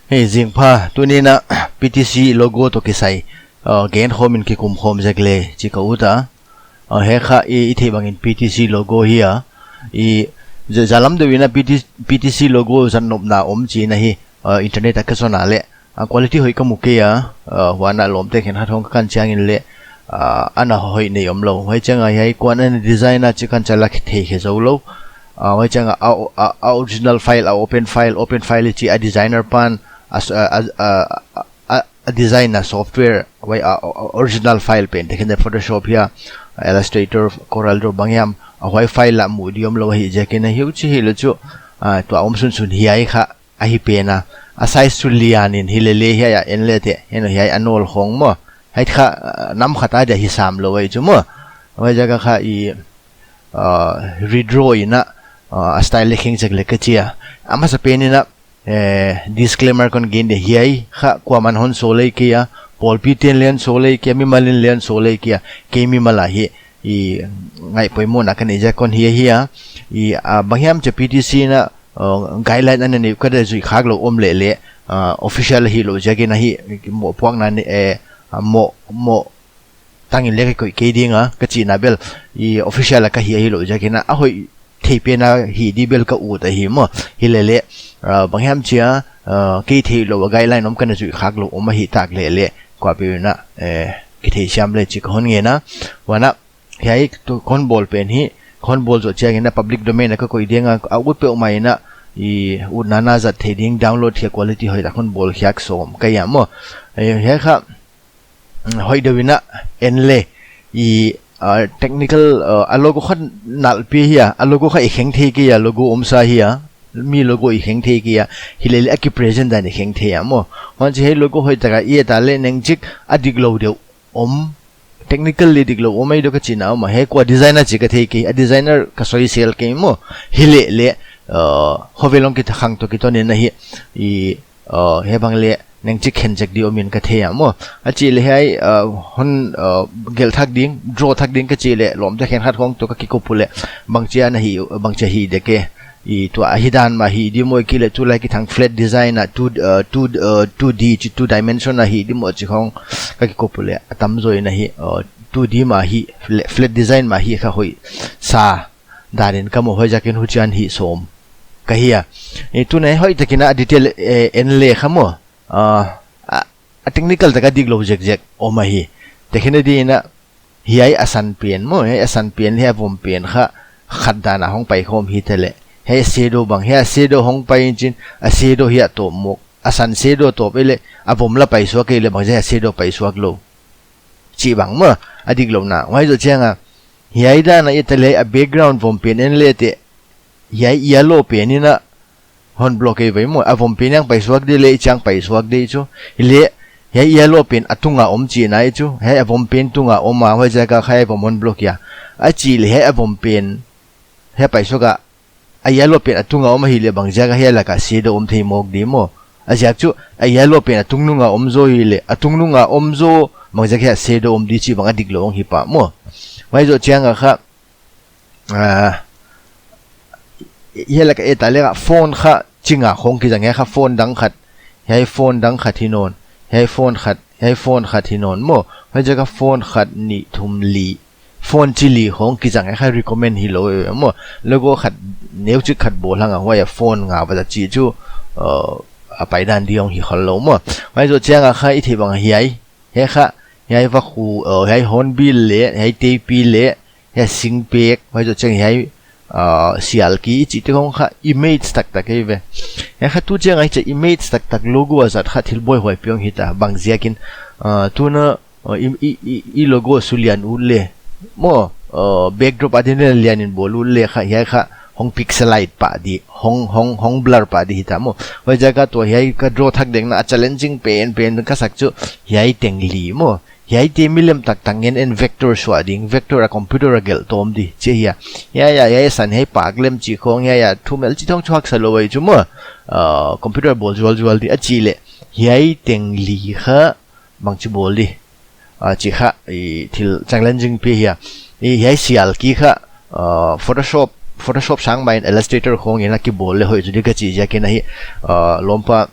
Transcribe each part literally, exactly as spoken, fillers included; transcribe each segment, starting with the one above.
Hei, zingpha, tuni'n a P T C logo toh kisai, uh, gen khawm in kikum khawm zek le chih ka ut a. Uh, hiai kha i, i theih bangin P T C logo hi a. I, za-, zalam deuh in a P T, P T C logo zat nopna om chi'n a hi, uh, internet ah ka zon a le. Uh, quality hoih ka mu kei a, uh, huan a lawmte khenkhat hong ka kan chiangin le, uh, ana hoih nei omlou. Huai chiang a hiai kua'n ana design a chih kan chiang a thei khe zou lou. Uh, huai chiang a, a, a, a original file, a open file, open file chih a designer pa'n, a s-, a, a, a, a, a, a design a software, huai a, a, a original file pen, te khin Photoshop hia, Illustrator, Corel Draw bang hiam, a huai file la mu di omlou hi ziakin a hiu chi hi lou chu, uh, tua om sunsun hiai kha, a hi pen a, a size chu lian in hi le le hiai a en le te, en hiai a nawl khong maw. Hiai kha, uh, nam khat a dia hi sam lou ai chu maw. Huai ziak a kha i, uh, redraw in a, uh, a style le kheng zek le ka chi a. A masa pen in a, eh, disclaimer kon gen de hiai kha kuaman hon sawl ei kei a, pawlpi te'n le hon sawl ei kei a, mimal in le hon sawl ei kei a, kei mimal a hi, i ngaihpoimohna ka neih ziak kon hi hi a, i, ah, bang hiam chia P T C in a, uh, guideline ana neih uh ka de zui khak lou om le le, uh, official hilou ziakin a hi, mohpuakna ne, eh, ah, moh, moh tang in le ka koih kei ding a, ka chihna bel, i official a ka hi hilou ziakin a, a hoih thei pen a hi di bel ka ut a hi maw, hi le le, uh, bang hiam chia, uh, kei theih lou a guideline om ka na zui khak lou om a hi tak le le, kuapeuh in a, eh, kitheisiam le chih ka hon ngen a, huan a, hiai tu kon bawl pen hi, kon bawl zoh chiangin a public domain a ka koih ding a, a ut peuhmah in a, i utna na zat thei ding download khia quality hoih tak kon bawl khiak sawm ka hi a maw. Eh, hiai kha, mm, hoih deuh in a en le, i, ah, technical, ah, a logo kha nalh pi hi a, a logo kha i kheng thei kei a, logo omsa hi a, mi logo i kheng thei kei a, hi le le a ki present dan i kheng thei a maw. Huan chi hiai logo hoih tak a i et a le neng chik a dik lou deuh om, technically dik lou om ei deuh ka chihna om a, hiai kua designer chih ka thei kei, a designer ka soisel kei maw, hi le le, uh, khovel hong kithakhang toh kiton in a hi, i, uh, hiai bang le neng chik khen zek di om in ka thei a maw. A chih le hiai, uh, hon, uh, gelh thak ding, draw thak ding ka chih le, lawmte khenkhat khong toh ka kikop uh le, bang chia na hi, bang chia hi de ke. I tua a hi dan mah hi di maw, i ki le tulai kithang flat design a, two, uh, two, uh, two D chi, two dimension a hi di maw chi khong ka kikop uh le, a tam zaw in a hi, uh, two D mah hi, fla-, flat design mah hi kha hoih sa dan in ka mu, huai ziakin huchian hi sawm ka hi a. I tuna hoih takin a detail, eh, en le kha maw, uh, a, a technical tak a dik lou zek zek om a hi. Te khin a di in a, hiai a san pen maw, hiai a san pen, hiai a vom pen kha khat dan a hong pai khawm hi te le. Hiai shadow bang, hiai shadow hong pai in chin, a shadow hiai a tawp mawk, a san shadow tawp ei le, a vom la pai suak ei le bang ziak a shadow pai suak lou. Chih bang maw, a dik lou na. Huai zoh chiang a, hiai dan a i et a le a background vom pen en le te, hiai yellow pen in a, hon block ei ve maw, a vom pen hiai pai suak di le, i chiang pai suak di chu. Hi le, hiai yellow pen a tung a om chihna ei chu, hiai a vom pen tung a om a, huai ziak a kha hiai vom hon block ia. A chih le hiai a vom pen, hiai pai suak a, a yellow pen a tung a om a hi le bang ziak a hiai lak a shadow om thei mawk di maw. A ziak chu, a yellow pen a tungnung a om zaw hi le, a tungnung a om zaw, bang ziak a hiai shadow om di chih bang a dik lou hong hi pah maw. Huai zoh chiang a kha, ah, hiai lak a et a le kha font kha ching a khong kizang, hiai kha font dang khat, hiai font dang khat hi nawn, hiai font khat, hiai font khat hi nawn maw, huai ziak a font khat nih thum li, font chi li khong kizang, hiai kha recommend hi lou e maw, logo khat neu chik khat bawl hang a huai a font nga va chi chu, uh, a pai dan di hong hi khol lou maw, huai zoh chiang a kha i theih bang hiai, hiai kha, hiai vakhu, uh, hiai hornbill le, hiai teipi le, hiai singpek, huai zoh chiang hiai, uh, sialki i chih te khong kha image taktak ei ve. Hiai kha tu chiang a hiai chia image taktak logo a zat kha thil buaihuai pi hong hi ta, bang ziakin, uh, tuna, uh, i, i, i, i logo sulian ut le maw, uh, backdrop a din le lian in bawl ut le kha, hiai kha hong pixelate pah di, hong, hong, hong blur pah di hi ta maw. Huai ziak a tua hiai ka draw thak ding na a challenging pen, pen ka sak chu hiai teng li maw. Hiai te milem taktak ngen en vector suah ding, vector a computer a gelh tawm di, chih hi a. Hiai a, hiai a san hiai pak lem chih khong, hiai a thumelh chih thong chu haksa lou ei chu maw. Uh, computer bawl zualzual di a chih le. Hiai teng li kha bangchi bawl di. Uh, chih kha, i thil challenging pi hi a. I hiai sialki kha, uh, Photoshop, Photoshop sang mah in Illustrator khong in a kibawl le hoih zaw di ka chih ziakin a hi, uh, lawmpa,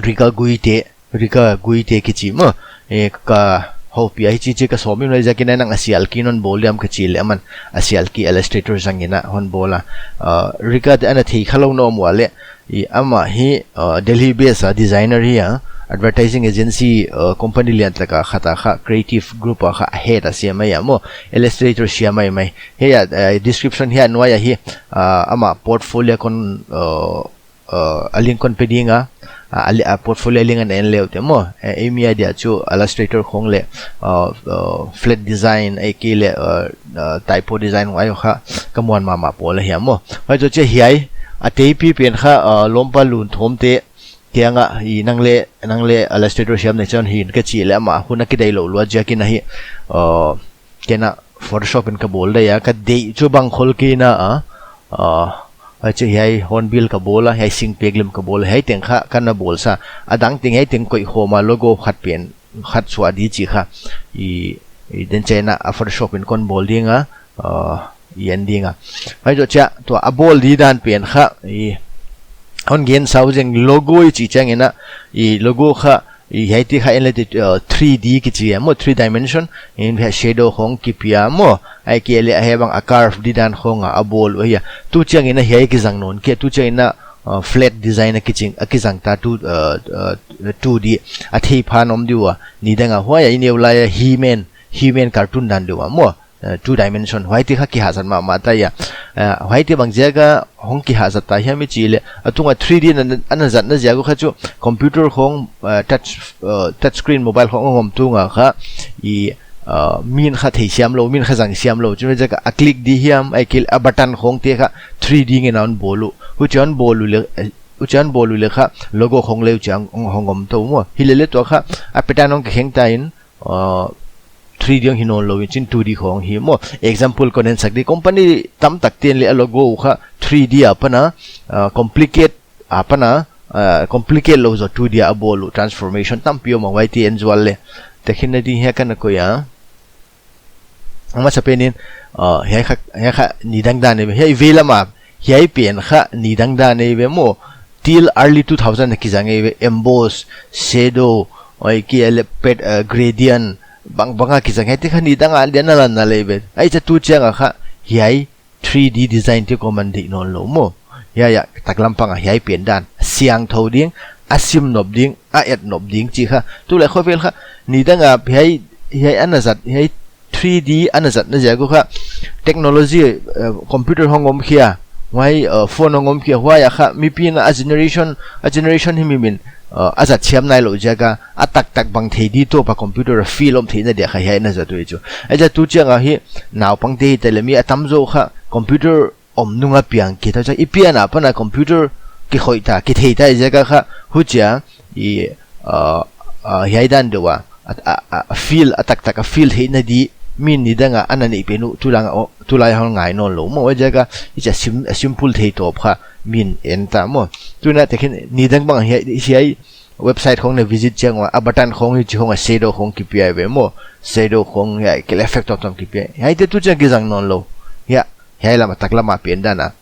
Rika Guite, Rika Guite kichi maw. E, ka hopih a hichi chi ka sawm in lai ziakin nang a sial ki non bawl diam ka chi leh aman a sial ki Illustrator zangin a hon bawl a. Uh, Rika te ana thei kha lou na om ua leh. I amah hi, uh, Delhi base a designer hi a, advertising agency, uh, company lian taka khat a kha creative group a kha head a siam mai a maw. Illustrator siam mai mai. Hiai a, uh, description hiai a nuai a hi, uh, amah portfolio kon, uh, uh, a link kon pe ding a, uh, a li-, a portfolio link ana en le uh te maw. Eh, ei mi a dia chu Illustrator khong leh, uh, uh, flat design, ahihkeileh, uh, uh, typo design huai kha ka muan mahmah pawl ahi a maw. Huai zoh chiah hiai, a teipi pen kha, uh, lawmpa Lunthawm te, kiang a, i nang leh, nang leh Illustrator siam nei chiang hi in ka chi leh amah hun a kideih lou lua ziakin ahi, uh, ken a Photoshop in ka bawl dia, ka deih chu bang khol kei na a, uh, huai zoh hiai hornbill ka bawl a, hiai singpek lim ka bawl a, hiai teng kha ka na bawl sa, a dang teng hiai teng koih khawm a logo khat pen, khat suah di chi kha, i, i den chiang a Photoshop in kon bawl ding a, uh, i en ding a. Huai zoh chiah, tua a bawl di dan pen kha, i, hon gen sau zeng logo i chi chiangin a, i logo kha, i hiai te kha en leh te, uh, three D kichi a maw, three dimension, in hiai shadow khong kipia maw, ahihkeileh hiai bang a curve di dan khong a, a bawl uh ahi a. Tu chiangin a hiai kizang nawn kei, tu chiangin a, uh, flat design a kiching, a kizang ta tu, uh, uh, two D a thei phan om di ua, nidang a huai a i neu lai a He-Man, He-Man cartoon dan di ua maw. Uh, two dimension, huai te kha kihahzat mahmah ta ia. Uh, huai te bang ziak a hong kihahzat ta hiam i chi leh, a tung a three D ana, ana zatna ziak uh kha chu computer khong, uh, touch, uh, touch screen mobile khong hong om tung a kha, i, uh, min kha thei siam lou, min kha zang siam lou, chu ziak a click di hiam, ahihkeileh a button khong te kha three D ngen a hon bawl uh. Huchi a hon bawl uh leh, eh, huchi a hon bawl uh leh kha logo khong leh huchi a hong, hong om tou maw. Hileleh tua kha, a pattern hong kikheng ta in, uh, three D hong hi nawn lou in chin two D khong hi maw. Example kon en sak di, company tamtak ten leh a logo uh kha three D apan a, uh, complicate apan a, uh, complicate lou zoh two D a bawl uh transformation tampi om a huai te en zual leh. Tekhin na ding hiai ka na koih a. A masa pen in, uh, hiai kha, hiai kha nidang dan ahi ve, hiai veilam a, hiai pen kha nidang dan ahi ve maw. Till early two thousand a kizang ahi ve, emboss, shadow, ahihkeileh pat-, uh, gradient, bangbang a kizang, hiai te kha nidang a lian a lan na lei ve. Huai zoh tu chiang a kha, hiai three D design te kon man di nawn lou maw. Hiai a, taklam pang a hiai pen dan, siangthou ding, a sim nop ding, a et nop ding chi kha. Tulai khovel kha, nidang a hiai, hiai ana zat, hiai three D ana zatna ziak uh kha, technology, uh, computer hong om khia, huai, uh, phone hong om khia, huai a kha, mipi'n a generation, a generation hi mimin, uh, a zat siam nai lou ziak a, a taktak bang thei di tawp a computer a feel om theihna dia kha hiai ana zat uh chu. Huai zoh tu chiang a hi, naupang te hi te leh mi a tamzaw kha, computer om nung a piang kithei ta, i pian apan a computer kikhoih ta, kithei ta ziak a kha, huchi a, i, uh, uh, hiai dan deuh a, a, a, a, a feel, a taktak a feel theihna di, min nidang a ana neih pen uh, tulai a, tulai a hon ngai nawn lou maw, huai ziak a, i chia sim-, a simple thei tawp kha, min en ta maw. Tuna tekhin, nidang bang hiai, hiai website khong na visit chiang ua, a button khong hichi khong a shadow khong kipia ve maw, shadow khong hiai, kile effect tawmtawm kipia. Hiai te tu chiang kizang nawn lou. Hiai, hiai lam a taklam a pen dan a,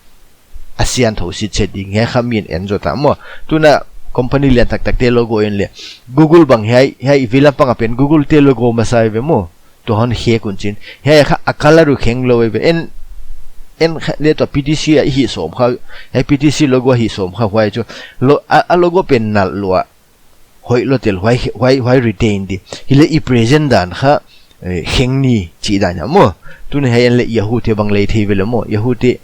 a siangthou sitset ding, hiai kha min en zaw ta maw. Tuna company lian taktak te logo en leh. Google bang hiai, hiai veilam pang a pen Google te logo masa ahi ve maw. Tua hon khek un chin. Hiai kha a color uh kheng lou ahi ve. En, en kha leh tua P T C a i hih sawm kha, hiai P T C logo a hih sawm kha huai chu. Lo-, a, a logo pen nalh lua. Hoih lou tel, huai, huai, huai retain di. Hileh i present dan kha, eh, kheng ni chih dan a maw. Tuna hiai en leh Yahoo te bang lei thei ve leh maw. Yahoo te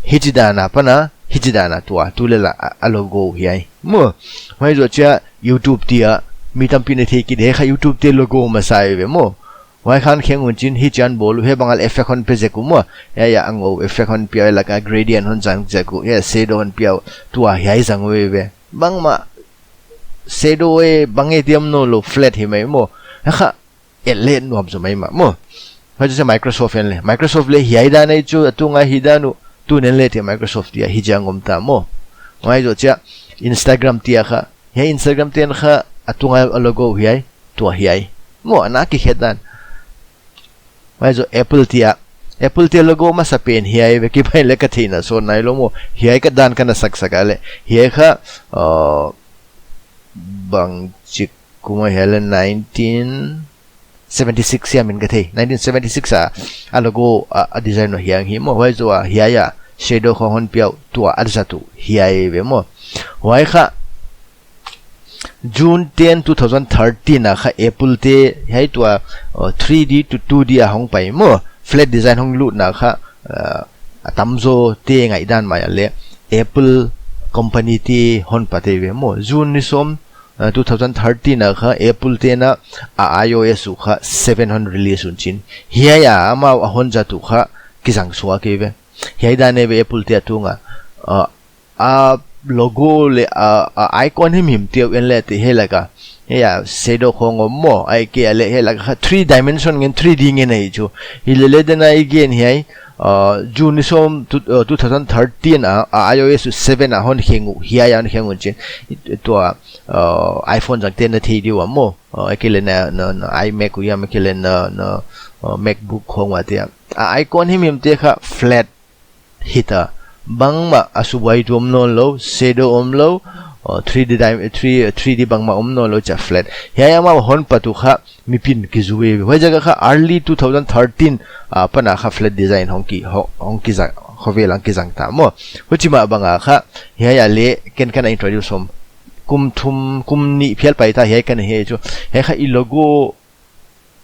hichi dan apan a, hichi dan a tua, tu leh la a, a logo hiai. Maw, huai zoh chiah YouTube te a, mi tampi'n a thei kei di kha YouTube te logo masa ahi ve maw. Huai khan kheng un chin hichi a hon bawl uh, hiai bang a effect hon pe zek uh maw. Hiai a ngou effect hon pia uh, laka gradient hon zang zek uh, hiai shadow hon pia uh, tua hiai zang uh ve. Bangmah shadow e, bang e diam nawn lou, flat hi mai maw. Hiai kha, et leh nuam zaw mai mah maw. Huai zoh chiah Microsoft en leh. Microsoft leh hiai dan ahi chu, a tung a hi dan uh, tun en leh te Microsoft te a hichi a hong om ta maw. Huai zoh chiah Instagram te a kha. Hiai Instagram te en kha, a tung a logo hiai, tua hiai. Maw, ana kikhet dan. Huai zoh Apple te a. Apple te logo masa pen hiai ve, kipah leh ka theihna sawt nai lou maw. Hiai ka dan ka na sak sak a leh. Hiai kha, uh, bangchik kum a hiai leh nineteen seventy-six hiam in ka thei. Nineteen seventy-six a, a logo a, a design uh hiai ahi maw. Huai zoh a hiai a shadow khong hon piak uh tua a zat uh hiai ve maw. Huai kha June ten, two thousand thirteen a kha Apple te hiai tua, uh, three D to two D a hong pai maw. Flat design hong lutna kha, uh, a tamzaw te ngaihdan mai a leh Apple company te hon pat ei ve maw. June ni sawm, uh, two thousand thirteen a kha Apple te'n a iOS uh kha seven hon release un chin. Hiai a amau a hon zat uh kha kizang suak ei ve. Hiai dan ei ve Apple te a tung a. Uh, a logo leh a, a icon himhim te uh en leh teh hiai lak a, hiai a shadow khong om maw, ahihkeileh hiai lak a kha three dimension ngen, three D ngen ahi chu. Hilele den a i gen hiai, uh, June ni sawm tu, uh, two thousand thirteen a, a iOS seven a hon kheng uh, hiai a hon kheng un chin. I, tua, uh, iPhone zang te'n na thei di ua maw. Uh, ahihkeileh na, na, na iMac uh hiam, ahihkeileh na, na, uh, MacBook khong ua te a. A icon himhim te kha flat hita, bangmah a subuai tu om nawnlou, shadow omlou, uh, three D dim-, three, three D bangmah om nawnlou chia flat. Hiai amau hon pat uh kha mipi'n kizui ve. Huai ziak a kha early two thousand thirteen, uh, apan a kha flat design hong ki, hong, hong kizang, khovel a kizang ta maw. Huchi mah bang a kha, hiai a leh ken kana introduce om. Kum thum, kum nih phial pai ta hiai kana hi chu. Hiai kha i logo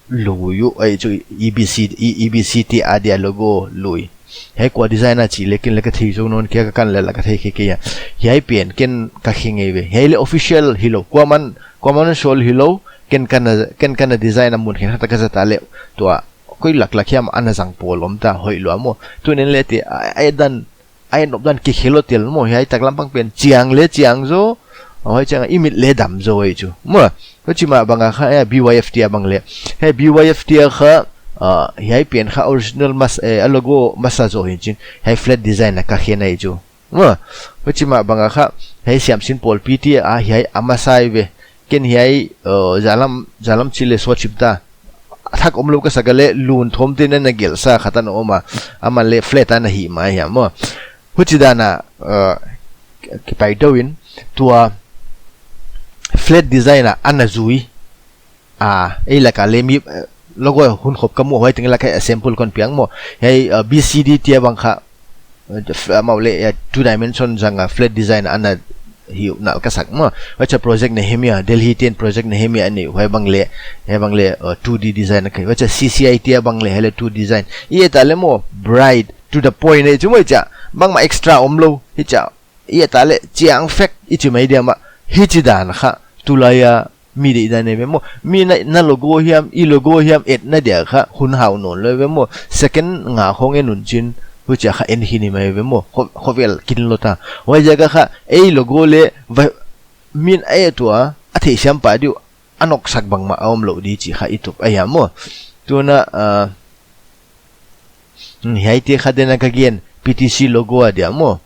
lui uh ahi chu, E B C, E, E B C te a dia logo lui. Hiai kua design a chih leh ken leng ka thei zou nawn kei a, ka kan leh la ka thei kei kei a. Hiai pen ken ka kheng ei ve. Hiai leh official hilou. Kuaman, kuaman sawl hilou. Ken kana, ken kana design a mun khenkhat a ka zat a leh tua koi lak lak hiam ana zang pawl om ta hoih lua maw. Tun en leh teh, a, a dan a en nop dan kikhel lou tel maw, hiai taklam pang pen chiang leh chiang zaw, huai chiang a i mit leh dam zaw ahi chu. Maw, huchi mah bang a kha, eh, B Y F te a bang leh. Hiai B Y F te a kha, ah, hiai pen kha original mas-, eh, a logo masa zaw hi chin, hiai flat design a ka khen ahi chu. Maw, huchi mah bang a kha, hiai siamsin pawlpi te a, hiai a masa ahi ve. Ken hiai, uh, zalam, zalam chih leh sawt chip ta. A thak omlou ka sak a leh lun thawm te'n a gelh sa khat ana om a, aman leh flat ana hih mai hiam maw. Huchi dan a, uh, kipai deuh in, tua flat design a ana zui. A, ei lak a leh mi, uh, logo hun khop ka mu huai teng lak a sample kon piak maw. Hiai, uh, B C D te a bang kha, amau leh, eh, two dimension zang a flat design ana hi uh nalh ka sak maw. Huai chia Project Nehemiah, Delhi te'n Project Nehemiah a nei uh, huai bang leh, hiai bang leh, uh, two D design a ka hi. Huai chia C C I te a bang leh, hiai leh two design. I et a leh maw, bright, to the point ahi chu maw chia. Bangmah extra omlou, hichia. I et a leh chiang fek i chi mai dia maw. Hichi dan kha, tulai a mi deihdan ahi ve maw. Mi na, na logo hiam, i logo hiam etna dia kha hun hau nawnlou ve maw. Second nga khong en un chin, huchia kha en hi ni mai ve maw. Kho, khovel kin lou ta. Huai ziak a kha, ei logo leh, va, mi'n a et ua, a theisiam pah di uh, a noksak bangmah a omlou di chih kha i tup ahi a maw. Tun a, ah, Hmm, hiaite kha den a ka gen, P T C logo a dia maw.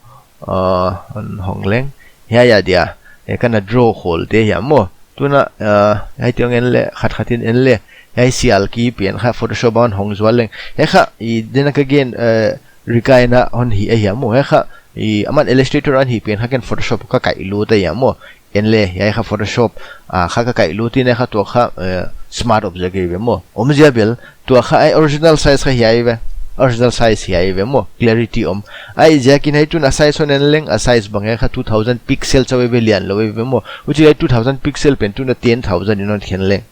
Ah, hon hong leng. Hiai a dia. Eh, kana draw khol te hi a maw. Tun a, ah, hiaite hong en leh, khat khat in en leh. Hiai sial ki pen kha Photoshop a hon hong zual leng. Hiai kha, i den a ka gen, eh, Rikaina hon hih ahi a maw. Hiai kha, i aman Illustrator a hon hih pen kha ken Photoshop ka kaihlut ahi a maw. En leh, hiai kha Photoshop, ah, kha ka kaihlut in a kha tua kha, eh, smart object ahi ve maw. Omzia bel, tua kha a original size kha hiai ve. Original size hiai ve maw. Clarity om. Ahihziak in hiai tun a size hon en leng, a size bang hiai kha two thousand pixel chauh ahi ve, lianlou ahi ve maw. Huchi hiai two thousand pixel pen tun a ten thousand in hon khen leng.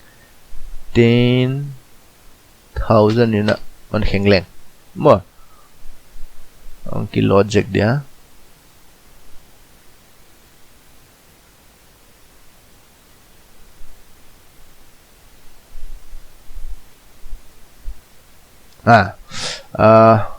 Ten thousand in a hon khen leng. Maw. Hong ki load zek dia. Ah. Ah.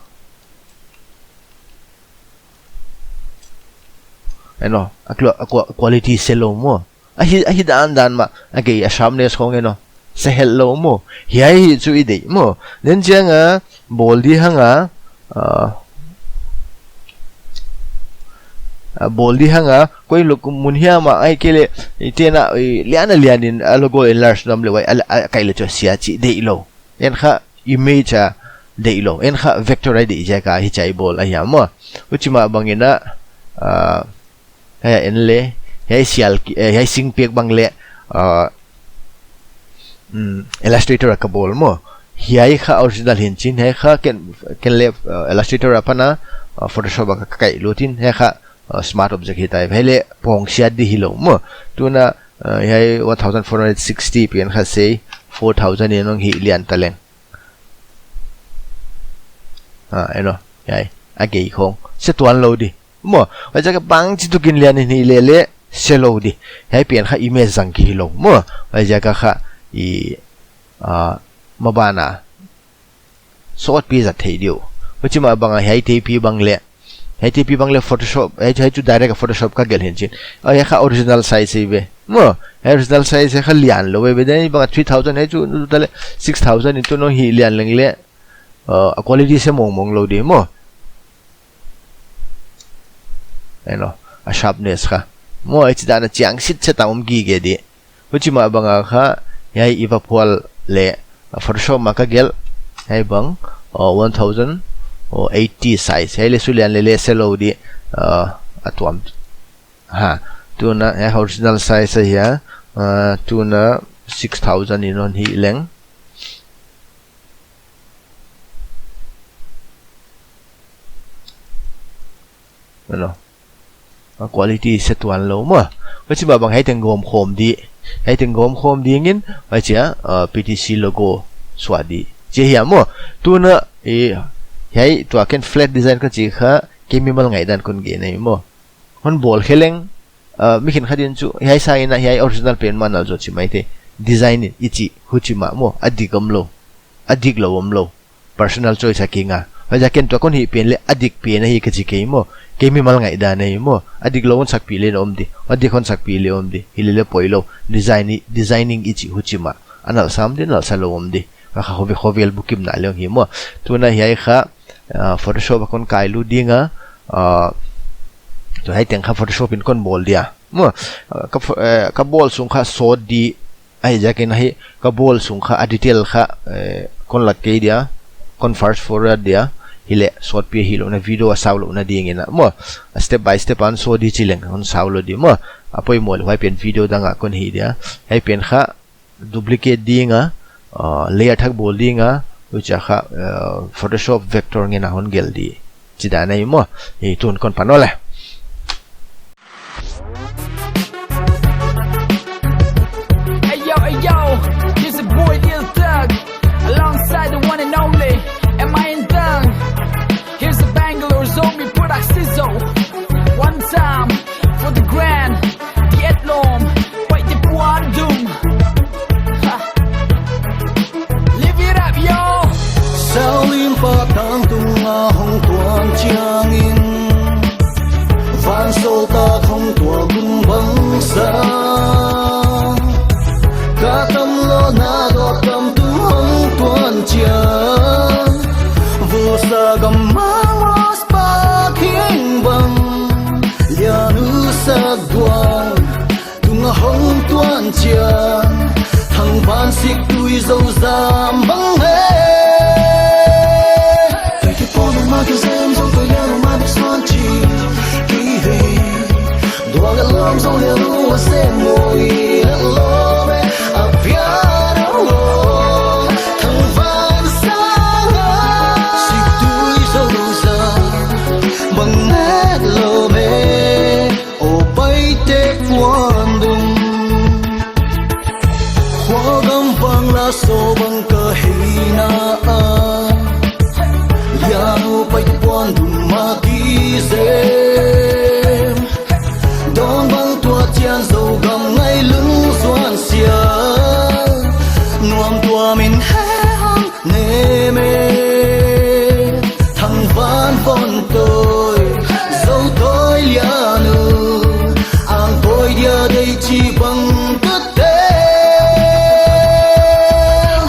Eno, a qua-, a qua-, quality se lou maw. A hi, a hi dan dan mah, a kei a sharpness khong eno. Se helh lou maw. Hiai hi chu i deih maw. Nen chiang a, bawl di hang a, ah, ah, bawl di hang a, koi lou mun hiam a, ahihkeileh, i tena, i lian a lian in, a logo enlarge nuam leh uai, a, a, a kai leh chu sia chih deih lou. En kha image a deih lou. En kha vector a deih ziak a hichia i bawl ahi a maw. Huchi mah bang in a, ah, hiai a en leh, Hiai sial ki, eh, hiai singpek bang leh, uh, mm, Illustrator a ka bawl maw. Hiai kha original hi'n chin, hiai kha ken, ken leh, uh, Illustrator apan a, uh, Photoshop a ka, ka kaihlut in, hiai kha, uh, smart object hi tai. Hiai leh pawng siat di hilou maw. Tuin, uh, hiai one thousand four hundred sixty pen kha sei, four thousand in hong hih lian ta leng. Ah, en aw, hiai, a gei khong. Se tuan lou di. Maw, huaiziak a bangchituk in lian in hih leh leh, se lou di. Hiai pen kha image zang ki hilou. Maw, huaiziak a kha i, ah, maban a sawtpi zat thei di uh. Huchi mah bang a hiai teipi bang leh. Hiai teipi bang leh Photoshop, hiai, hiai chu direct a Photoshop ka gelh hi'n chin. Ah, hiai kha original size hi ve. Maw, hiai original size hiai kha lian lou ve, ve ding bang a three thousand hiai chu, tu ta leh six thousand in tuin hong hih lian leng leh. Uh, a quality se mawngmawng lou di maw. En aw, a sharpness kha. Maw, hichi dan a chiang sitset a om gige di. Huchi mah bang a kha, hiai i va phual leh, uh, Photoshop mah ka gelh, hiai bang, uh, one thousand eighty size. Hiai leh su lian leh leh se lou di, uh, a tuam. Ha, tuin, hiai original size ahi a, uh, tuin six thousand in hong hih leng. En aw. A quality se tuan lou maw. Huchi mah bang hiai teng gawm khawm di. Hiai teng gawm khawm ding in, huai chia, uh, P T C logo suah di. Chia hiai maw. Tuin, eh, hiai tua ken flat design ka chi kha, kei mimal ngaihdan kon gen ahi maw. Hon bawl khe leng, uh, mi khenkhat in chu, hiai sang in a hiai original pen mah nalh zaw chi mai thei. Design i chih, huchi mah maw, a dik omlou. A diklou omlou. Personal choice a kinga. Huaiziak ken tua kon hih pen leh a dik pen ahi ka chi kei maw. Kei mimal ngaihdan ahi maw. A diklou hon sakpih leh om di. A dik hon sakpih leh om di. Hi leh leh poilou. Design i, designing i chih huchi mah. A nalh sam di, nalh sa lou om di. Kha khovel, khovel bukimna leng hi maw. Tuin hiai kha, ah, Photoshop a kon kailut ding a, ah, tu hiai teng kha Photoshop in kon bawl dia. Maw, ah, ka pho-, eh, ka bawl sung kha sawt di, huaiziak in ahi, ka bawl sung kha a detail kha, eh, kon lak kei dia, kon fast forward dia, hi leh sawtpi hilou na video a sau lou na ding in a. Maw, step by step a hon sawt di chi leng, hon sau lou di maw, a poimoh leh huai pen video dang a kon hih dia, hiai pen kha, duplicate ding a, uh, layer thak bawl ding a, huchia kha, uh, Photoshop vector ngen a hon gelh di. Chi dan ahi maw, eh, tuin kon pan aw leh. Hey yo, hey yo, here's a boy Lil Thug, alongside the one and only M I N Thug. Here's a Bangalore zombie product sizzle. One time for the grand, the Etlom, fight the Puandum. Ha. Live it up, yo. Saulim patang tung a hong tuan chiang in, van sawltak hong tuak gung bang sa. Ka tam lou na dok tam tung hong tuan chiang. Vusa gam mang Sparking bang, lian u sak duang, tung a hong tuan chiang, thangvan sik tui zo zam bang e. Tui ki pon ma ki zem zo, tui lian ma di suan chi ki he. Dua leh lawm zo leh lu a sem lou i leh lawm e, a pian a lawm. Thangvan sang a sik tui zo zam bang e lawm e, o Paite Puandum. Khua gam bang la so bang ka hihna a, lian u Paite Puandum a ki zem. Dawn bang tua chiang Zogam ngailun zuan sia, nuam tua min he hang nem e. Thangvan von toi, zo toi lian u, ang toi dia dei chi bang ka te.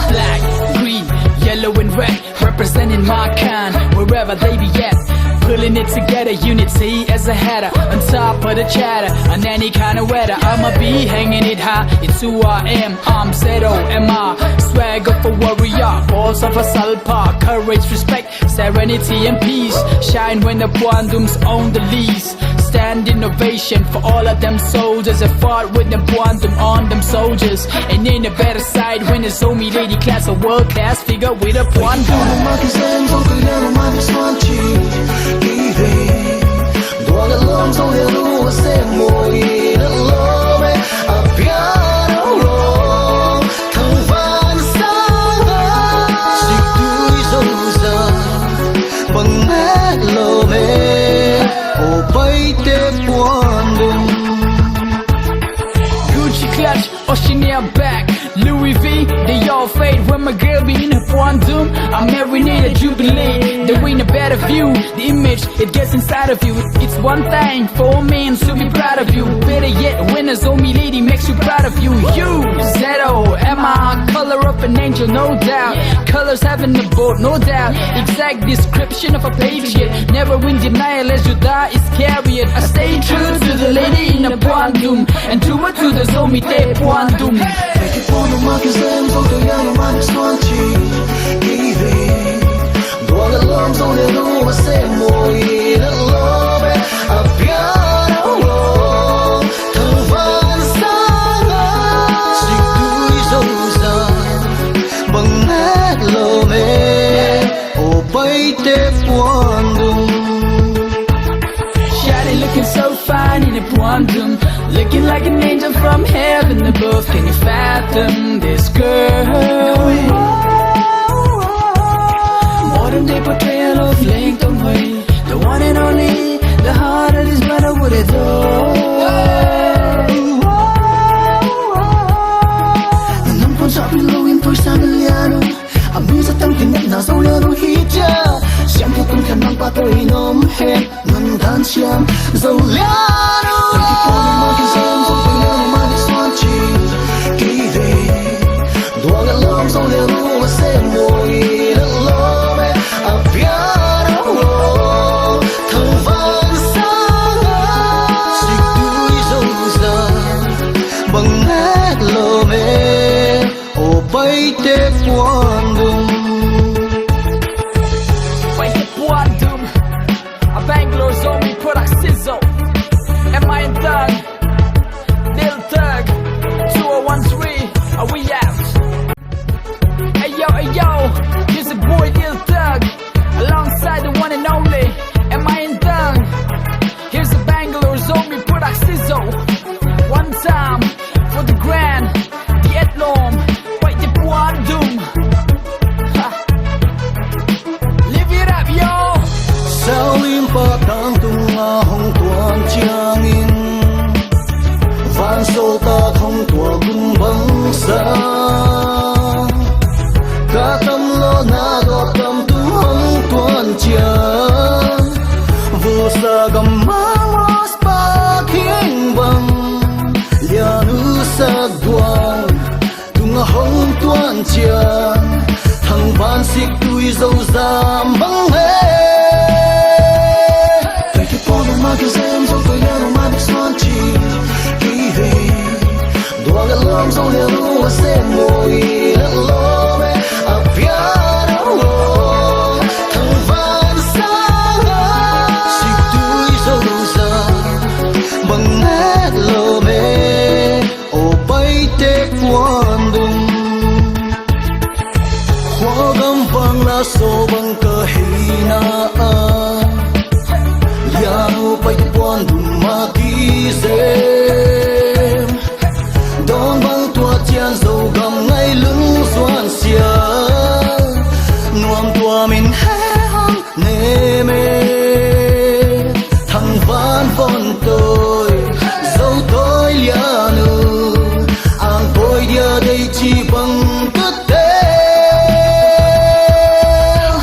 Black, green, yellow and red, representing my kind, wherever they be at. Pulling it together, unity as a header, on top of the chatter, on any kind of weather. I'ma be hanging it high, it's who I am. I'm Z O M I, swag of a warrior, balls of a salpa, courage, respect, serenity and peace. Shine when the Puandum's on the lease. Stand innovation for all of them soldiers that fought with them Puandum on them soldiers. And ain't a better sight when it's Zomi lady class, a world class figure with a Puandum. Gucci clutch, Oceania bag, Louis V, they all fade. When my girl be in her Puandum, I'm every night a jubilee. There ain't a better view. The image, it gets inside of you. It's one thing for a man to be proud of you. Better yet, when a Zomi lady makes you proud of you. You, Z O M I, color of an angel, no doubt. Colors heaven above, no doubt. Exact description of a patriot. Never in denial as you die is carried. I stay true to the lady in a Puandum, and true to the Zomi te Puandum. Shawty looking so fine in a Puandum, looking like an angel from heaven above. Can you fathom this girl? Modern day portrayal of Leng Tong Hui, the one and only, the heart of this brother would adore. Nang pon sa pilawin toy sa naliano. Ami sa tang tinat na Zo liano hija. Siang tu tung kan nang patoy nom hen. Nang dan siang Zo liano. Paite Puandum. Paite Puandum. A Bangalore Zomi product sizzle. M I and Thug. Lil Thug. Two oh one three. Are we out? Hey yo, hey yo. Here's a boy Lil Thug. Alongside the one and only M I and Thug. Here's a Bangalore Zomi product sizzle. One time for the grand, the Etlom, Paite Puandum. Ha. Live it up, yo. Saulim patang tunga hong tuan chiangin, van so ta hong tua gung bang sa. Katam lo na do tam tu hong tuan chiang. Vusa gam mangos pa king bang. Lianu sa duang. Tunga hong tuan chiang. Thang van sik tui Zo zam bang he. Thank you for the market zam Zo to yanu mani swan chi. Ki he. Dua le lom Zo le lu se mo i le lom e. A piano lo. Thang van sa la. Sik tui Zo zam. Bang ne lo me. O Paite Puandum. Khua gam bang la so bang ka hina a. Lianu Paite Puandum ma ki zem. Dong bang tua chiang Zo gam ngai lung suan sia. Nuam tua min he hang. Neme, thang van von toi, Zo toi lianu, ang poi dia dei chi bang kate.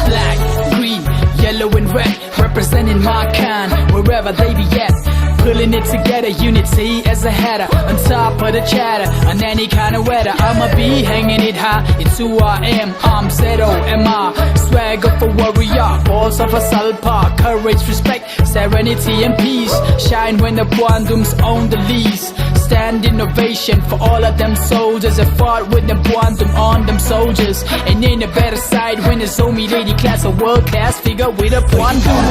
Black, green, yellow and red, representing my kind, wherever they be at. Pulling it together, unity as a header, on top of the chatter, on any kind of weather. I'ma be hanging it high, it's who I am. I'm Z O M I, swag of a warrior, balls of a salpa, courage, respect, serenity and peace. Shine when the Puandum's on the lease. Stand innovation for all of them soldiers that fought with them Puandum on them soldiers. And ain't a better sight when it's Zomi lady class, a world class figure with a Puandum.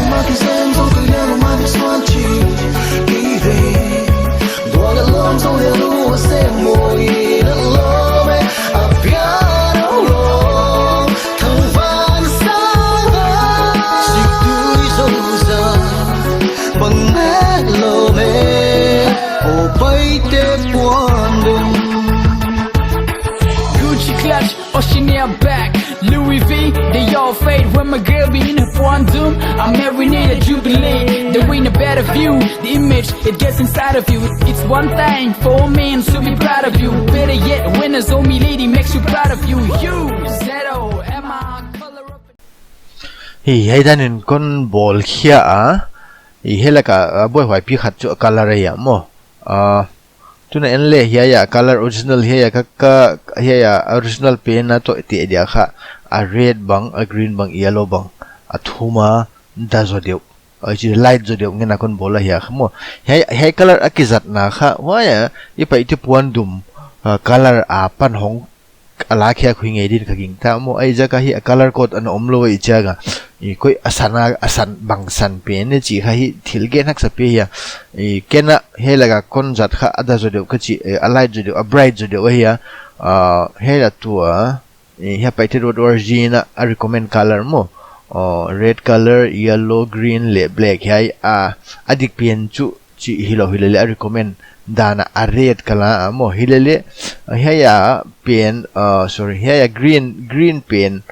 Lawm zong le lu se mui na lawm e, a pian a lawm thangvan sang a. Siktui zozan bang nek lawm e, o Paite puandum. Gucci clutch, Oceania bag, Louis V, they all fade. When my girl be in her puandum, I'm every night a jubilee. There ain't a better view. The image, it gets inside of you. It's one thing for a man to be proud of you. Better yet, when a Zomi lady makes you proud of you. You, Z O M I, color up. Hi, hiai dan in kon bawl khia a. Hi, hiai laka, ah, buaihuai pi khat chu color ahi a maw. Ah, tuna en le hiai a color original hiai a ka, ka, hiai a original pen a toh te dia kha. A red bang, a green bang, yellow bang. A thum a da zaw deuh. Oi chi light zaw deuh ngen a kon bawl ahi a kha maw. Hiai, hiai color a kizatna kha. Huai a, i Paite puandum, ah, color apan hong a la khia khui ngei din ka gingta maw. Huaiziak a hi a color code ana omlou i chiang a. I koi a san a, a san bang san pen e chih kha hi thil gen haksa pi hi a. I ken a hiai laka kon zat kha a da zaw deuh ka chi, eh, a light zaw deuh, a bright zaw deuh ahi a. Ah, hiai la tua, eh, hiai Paite dot org in a recommend color maw. Oh, red color, yellow, green leh black hiai a, a dik pen chu chih hilou hilele a recommend dan a red color a maw hilele, hiai a pen, uh, sorry, hiai a green, green pen,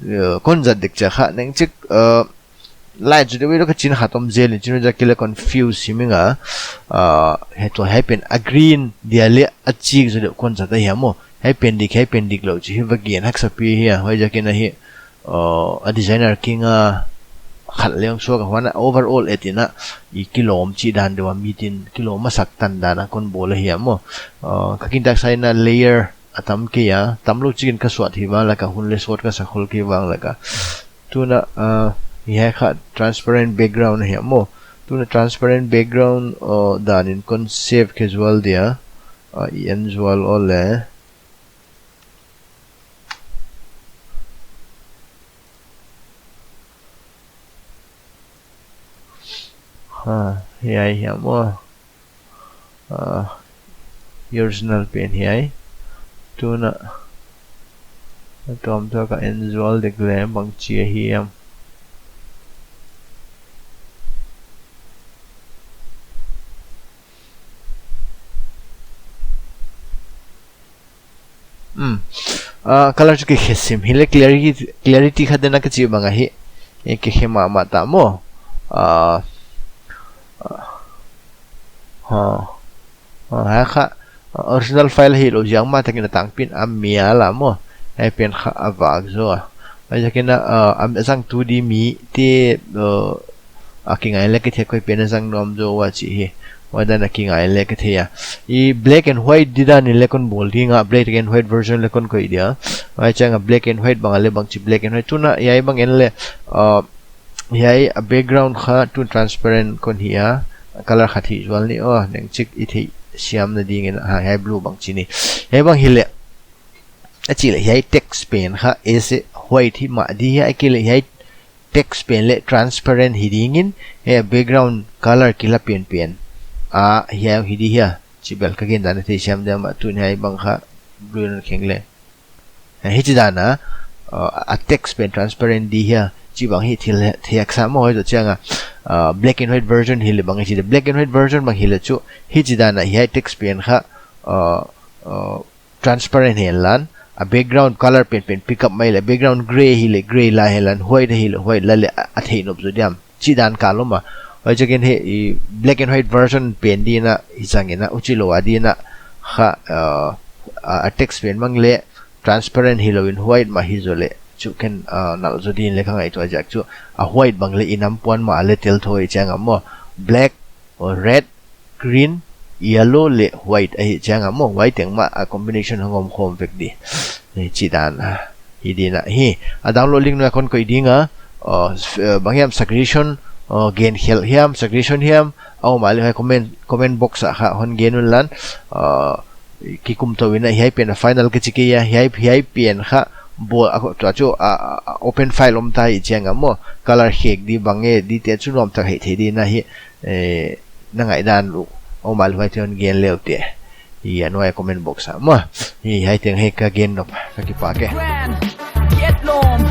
uh, kon zat dek chiang kha neng chik, uh, light zaw deuh ka chin khat om zel in chin zaw kile confuse hi meng a, uh, hiai tua hiai pen a green dia le a chik zaw deuh kon zat ahi a maw. Hiai pen dik, hiai pen dik lou chih hi va gen haksa pi hi a, huaiziak in a hi, uh, a designer kiang a khat leng suak a huan a overall et in a i kilawm chih dan deuh a mi tin kilawm a sak tan dan a kon bawl ahi a maw. Uh, ka gintak sa in a layer a tam kei a, tam lou chik in ka suat hi vang laka hun le suat ka sa khol kei vang laka. Tuna, uh, hiai kha transparent background ahi a maw. Tuna transparent background, uh, dan in kon save khe zual dia, uh, i en zual o le. Ha, hiai hiam o. Ah, original pen hiai. Tuna. Tuam tua ka en zual dek le bangchi hiam. Hmm. Ah, color chu kikhe sim. Hileh clarity, clarity kha dena ka chi bang ahi. E kikhe mahmah ta maw. Ah, ah, ha. Ah, ha kha, ah, original file hilou ziak mah takin a tangpi in a mial a maw. Hiai pen kha a vak zaw a. Huaiziakin a, ah, a zang tu di mi te, ah, a kingai le kithei koi pen a zang nuam zaw ua chih hi. Huai dan a kingai le kithei a. I black and white di dan in le kon bawl ding a, black and white version le kon koih dia. Huai chiang a black and white bang a le bangchi black and white. Tuna hiai bang en le, ah, hiai a background kha tu transparent kon hi a. Color khat hi zual ni o, neng chik i theihsiamna dingin a, hiai blue bangchi ni. Hiai bang hileh. A chih leh hiai text pen kha ese white hi mah di hia, a chih leh hiai text pen le transparent hi dingin, hiai background color kila penpen. A, hiai hi di hia, chih bel ka gen dan a theihsiam diam a tun hiai bang kha blue in kheng le. Hichi dan a, uh, a text pen transparent di hia, chih bang hi thil theihsiam maw huai zoh chiang a, uh, black and white version hileh bang hi chi di, black and white version bang hileh chu, hichi dan a hiai text pen kha, uh, uh, transparent hen lan, a background color penpen pick up mai le, background grey hileh grey la hen lan, white hileh white la le, a, a theih nop zaw diam. Chih dan ka lawm a. Huaiziakin hiai black and white version pen di in a, i zang in a, huchi lou a di in a, kha, uh, a, a text pen bang le, transparent hilou in white mah hi zaw le. Chu ken, uh, nalh zaw din le ka ngaihtuah ziak chu. A white bang le i nam puan mah le tel thou chiang a maw. Black, or red, green, yellow le white ahi chiang a maw, white teng mah a combination hong om khawm vek di. Ni chih dan a. Hi di in a hi. A download link nuai kon koih ding a. Uh, s-, uh, bang hiam suggestion, uh, gen khelh hiam, suggestion hiam. A om a le huai comment, comment box a kha hon gen un lan. Uh, kikum tou in a hiai pen a final ka chi kei a, hiai, hiai pen kha bawl a, tua chu a, a, a open file om ta hi chiang a maw. Color khek di bang e, di te chu nuam tak hih thei di in a hi. Eh, na ngaihdan uh, Om a leh huaite hon gen le uh te. Hi a nuai comment box ah maw. Hi hiai teng hi ka gen nop, ka kipak e.